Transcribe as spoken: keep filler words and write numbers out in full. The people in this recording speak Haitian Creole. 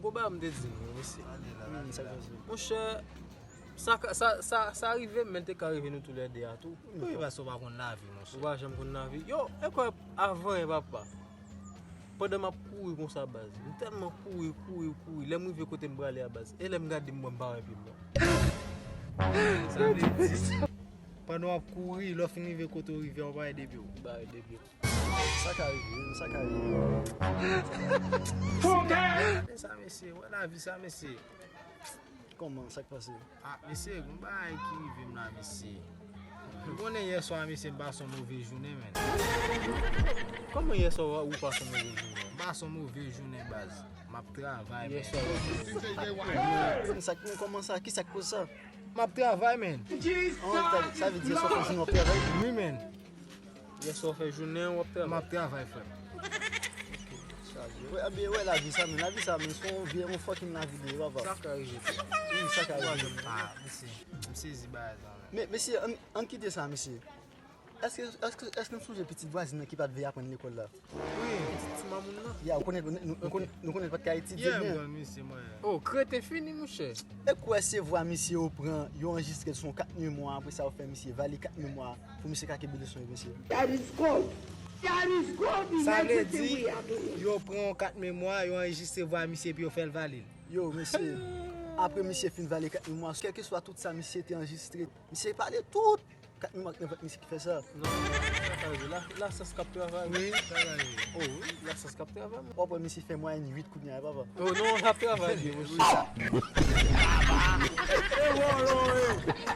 Ou ba m te di nou, mesye. Monchè, sa, ka- sa, sa, sa rive m, men te ka rive nou toulède a tou. Wi, paske w pa konn lavi, monchè. Ou pa janm konn lavi. Yo, e kwè avan, e papa. Pandan m ap kouri konsa, baz. M tèlman kouri, kouri, kouri. Lè m rive kote m prale a, baz. E lè m gade, m wè m pa wè pye m, non. Sa vle di, pandan w ap kouri, lè w fin rive kote w rive, w pa wè de pye w. M pa wè de pye w. Sa ka rive, wi, sa ka rive. Men sa, mesye, wè lavi sa, mesye. Kòman, sa k pase? Ah, mesye, gon bagay ki rive m la, mesye. Ou konnen yè swa, mesye, m pase yon move jounen, men. Kòman yè swa ou pase yon move jounen? M pase yon move jounen, baz. M ap travay, men. Yè swa. Sa k, kòman sa? Kisa k koz sa? M ap travay, men. An, sa, sa vle di yè swa w fè jounen w ap travay? Wi, men. Yè swa w fè jounen w ap travay? M ap travay, frè m. Chaje. Wè, ebyen, wè lavi sa, men. Lavi sa, men, se yon vye, yon fucking lavi li ye, papa. Sa ka rive. Wi, sa ka rive. Ah, mesye, m sezi bagay sa, men. Men, mesye, ann, ann kite sa, mesye. Èske, èske, èske n sonje pitit vwazin nan ki pa t vle aprann lekòl la? Wi, pitit ti mamoun nan. Ya, ou konnen, nou, nou, nou konnen, nou konnen l pa t ka etidye byen. Yeah, m konn misye, mwen. Oh, kreten fini, monchè. E kwè se vwa misye yo pran, yo anrejistre l sou yon kat memwa, apre sa yo fè misye vale kat memwa pou misye ka kenbe leson yo, mesye. That is God. That is God in everything we are doing. Sa vle di, yo pran yon kat memwa, yo anrejistre vwa misye epi yo fè l vale l. Yo, mesye, apre misye fin vale kat memwa, kèlkeswa tout sa misye te anrejistre, misye pale tout. Kat memwa k nan vant misye ki fè sa. Non, sa ka rive. La, lasans k ap travay. Wi, sa ka rive. Oh, wi, lasans k ap travay. W ap wè misye fè mwayèn uit kounye a, papa. Oh, non, l ap travay byen, monchè. Wi, sa.